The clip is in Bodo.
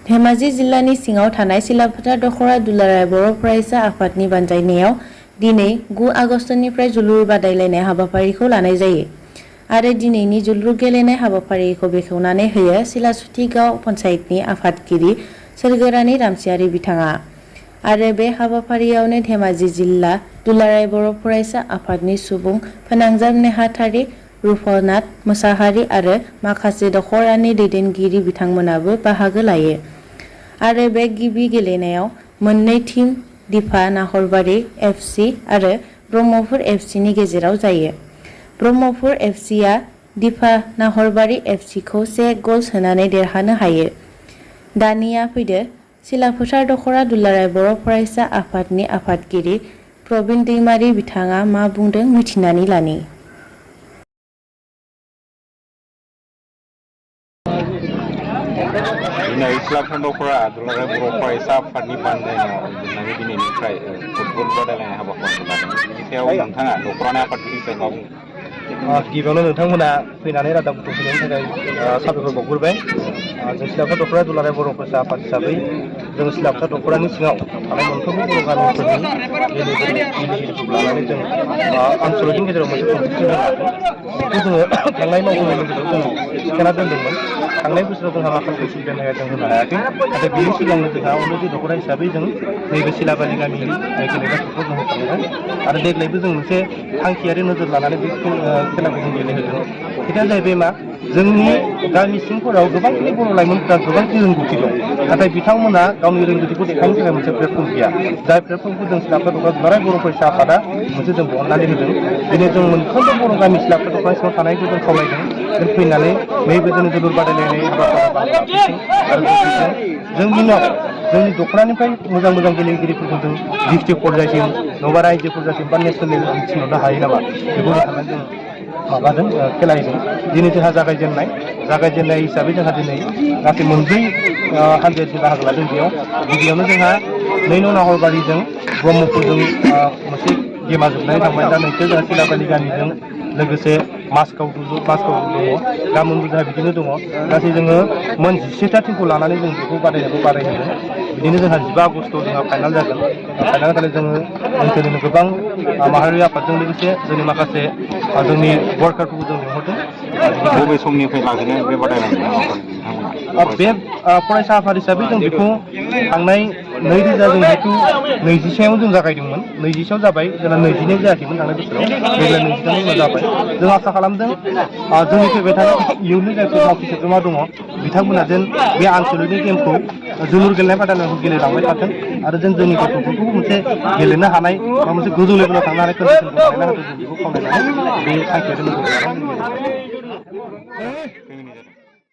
धेमाजि जिल्लानि सिङाव थानाय सिलाफोथार दखरा दुलाराय बर' फरायसा आफादनि बानजायनायाव दिनै 9 आगस्टनिफ्राय जोलुर बादायलायनाय हाबाफारिखौ लानाय जायो आरो दिनैनि जोलुर गेलेनाय हाबाफारिखौ बेखेवनानै होयो सिलासुथि गाव पन्चायतनि आफादगिरि सोरगोरानि रामसियारि बिथाङा आरो बे हाबाफारियावनो धेमाजि जिल्ला दुलाराय बर' फरायसा आफादनि सुबुं फोनांजाब नेहाथारि रुपनाथ मोसाहारि आरो माखासे दखरानि दैदेनगिरि बिथांमोनाबो बाहागो लायो आरो बे गिबि गेलेनायाव मोननै टीम दिफा नाहरबारि एफसी आरो ब्रह्मपुर एफसीनि गेजेराव जायो। ब्रह्मपुर एफसीआ दिफा नाहरबारि एफसीखौ 1 गल सोनानै देरहानो हायो। दानिया फैदो सिलाफोथार दखरा दुलाराय बर' फरायसा आफादनि आफादगिरि प्रबिन दैमारि बिथाङा मा बुंदों मिथिनानै लानि। दिनै सिलाफोथार दखरा दुलाराय बर' फरायसा आफादनि बानजायनायाव जोबनानै दिनैनिफ्राय फुटबल बादायलायनाय हाबाफारिखौ लादों। बेनि सायाव नोंथाङा दखरानि आफादगिरि सायाव मा बुङो? गिबियावनो नोंथांमोना फैनानै रादाब बुथुमफैनायनि थाखाय साबायखर बावग्रोबाय। जों सिलाफोथार दखरा दुलाराय बर' फरायसा आफाद हिसाबै जों सिलाफोथार दखरानि सिङाव थानाय मोनफ्रोमबो बर' गामिफोरनि गेलेगिरिफोरखौ लानानै जों आनसलिकनि गेजेराव मोनसे कम्पिटिसन लादों। बेखौ जोङो थांनाय मावफुंनायनि गेजेराव जों थिखाना दोनदोंमोन। थांनाय बोसोराव जोंहा माखासे उसुबिदानि थाखाय जों होनो हायाखै। नाथाय बेनि सिगांनो जोंहा अलरेडि दखरा हिसाबै जों नैबे सिलाबारि गामिनि गेलेग्राफोरखौ जों होखांबाय आरो देग्लायबो जों मोनसे थांखियारि नोजोर लानानै बे खेलाखौ जों गेलेहोदों। खोथाया जाहैबाय मा जोंनि गामि सिंफोराव गोबांखिनि बर' लाइमोनफोरा गोबांखिनि रोंगौथि दं। नाथाय बिथांमोना गावनि रोंगौथिखौ देखायनो थाखाय मोनसे प्लेटफर्म गैया। जाय प्लेटफर्मखौ जों सिलाफोथार दखरा दुलाराय बर' फरायसा आफादा मोनसे जों बहननानै होदों। दिनै जों मोनफ्रोमबो बर' गामि सिलाफोथार दखरानि सिङाव थानायखौ जों खावलायदों। जों फैनानै नैबे जोंनि जोलुर बादायलायनाय हाबाफारिखौ जों इयुनाव जोंनि दखरानिफ्राय मोजां मोजां गेलेगिरिफोरखौ जों डिस्ट्रिक्ट पर्यायसिम नङाबा रायजो पर्यायसिम बा नेसनेल लेभेलसिम थिनहरनो हायो नामा बेखौ साननानै जों माबादों खेला होदों। दिनै जोंहा जागायजेननाय हिसाबै जोंहा दिनै गासै मोनब्रै हानजानि बाहागो लादों। गिबियावनो जोंहा 2 नं नाहरबारिजों ब्रह्मपुरजों मोनसे गेमा जोबनानै थांबाय। दा नैथियाव जोंहा सिलाबारि गामिजों लोगोसे मासकाव दङ। गाबोनबो जोंहा बिदिनो दङ। गासै जोङो मोन 17टा टीमखौ लानानै जों बेखौ बादायहोदों। बिदिनो जोंहा 15 आगस्टआव जोंहा फाइनाल जागोन। फाइनाल खालि जोङो ओनसोलनिनो गोबां माहारियारि आफादजों लोगोसे जोंनि माखासे जोंनि वार्कारफोरखौ जों लिंहरदों। बबे समनिफ्राय लागोन बे बादायलायनाय हाबाफारिखौ नोंथांमोना? बे फरायसा आफाद हिसाबै जों बेखौ थांनाय 2021 जों जागायदोंमोन। 20 जाबाय जोंना 22 जायाखैमोन थांनाय बोसोराव। देग्लाय 22 उनाव जाबाय। जों आसा खालामदों जोंनि फैबाय थानाय इयुननि जायफोर मावथि सोद्रोमा दङ बिथांमोना जेन बे आनसलिकनि गेमखौ जोलुर गेलेनाय बादायनायखौ गेलेलांबाय थाथों आरो जोंनि गथ'फोरखौबो मोनसे गेलेनो हानाय बा मोनसे गोजौ लेभेलाव थांनो हानाय कन्डिसनखौ बानायना होथों। जों बेखौ खावलायनानै बे थांखियारि नोजोर लानानै जों गेलेदों।